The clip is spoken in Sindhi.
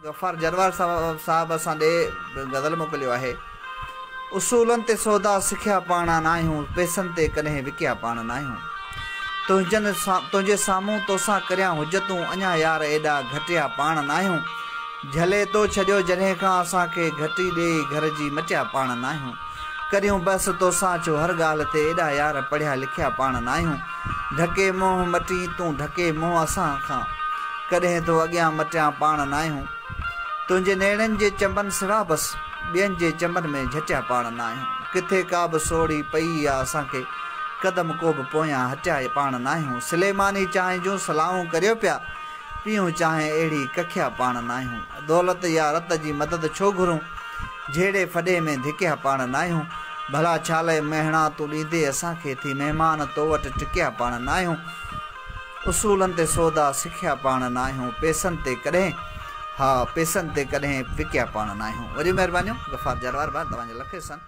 غفار جروار صاحب اسان ڏي غزل موڪليو آهي. اصولن تي سودا سکيا پاڻ ناهيون، پئسن تي ڪڏهن وڪيا پاڻ ناهيون. تنهنجن تنهنجي سامهون توسان ڪريان حجتون، اڃا يار ايڏا گهٽيا پاڻ ناهيون. جهلي تو ڇڏيو جڏهن کان اسان کي، گهٽي ڏيئي گهر جي مٽيا پاڻ ناهيون. ڪريون بحث توسان ڇو هر ڳالهه تي، ايڏا يار پڙهيا لکيا پاڻ ناهيون. ڍڪي منهن مٽين تون ڍڪي منهن اسان کان، ڪڏهن تو اڳيان مٽيان پاڻ ناهيون. تنهنجي نيڻن جي چنبن سوا بس، ٻين جي چنبن ۾ جهٽيا پاڻ ناهيون. ڪٿي ڪا به سوڙهي پئي آ اسان کي، قدم ڪو به پويان هٽيا پاڻ ناهيون. سليماني چانهه جون صلاحون ڪريو پيا، پيئون چانهه اهڙي ڪکيا پاڻ ناهيون. دولت يا رت جي مدد ڇو گهرون، جهيڙي ڦڏي ۾ ڌڪيا پاڻ ناهيون. ڀلا ڇا لئه مهڻا تون ڏيندي اسان کي، ٿي مهمان تو وٽ ٽڪيا پاڻ ناهيون. اصولن تي سودا سکيا پاڻ ناهيون، پئسن تي ڪڏهن ها پئسن تي ڪڏهن وڪيا پاڻ ناهيون. وڏيون مهربانيون غفار جروار ڀاء توهان جا لک احسان.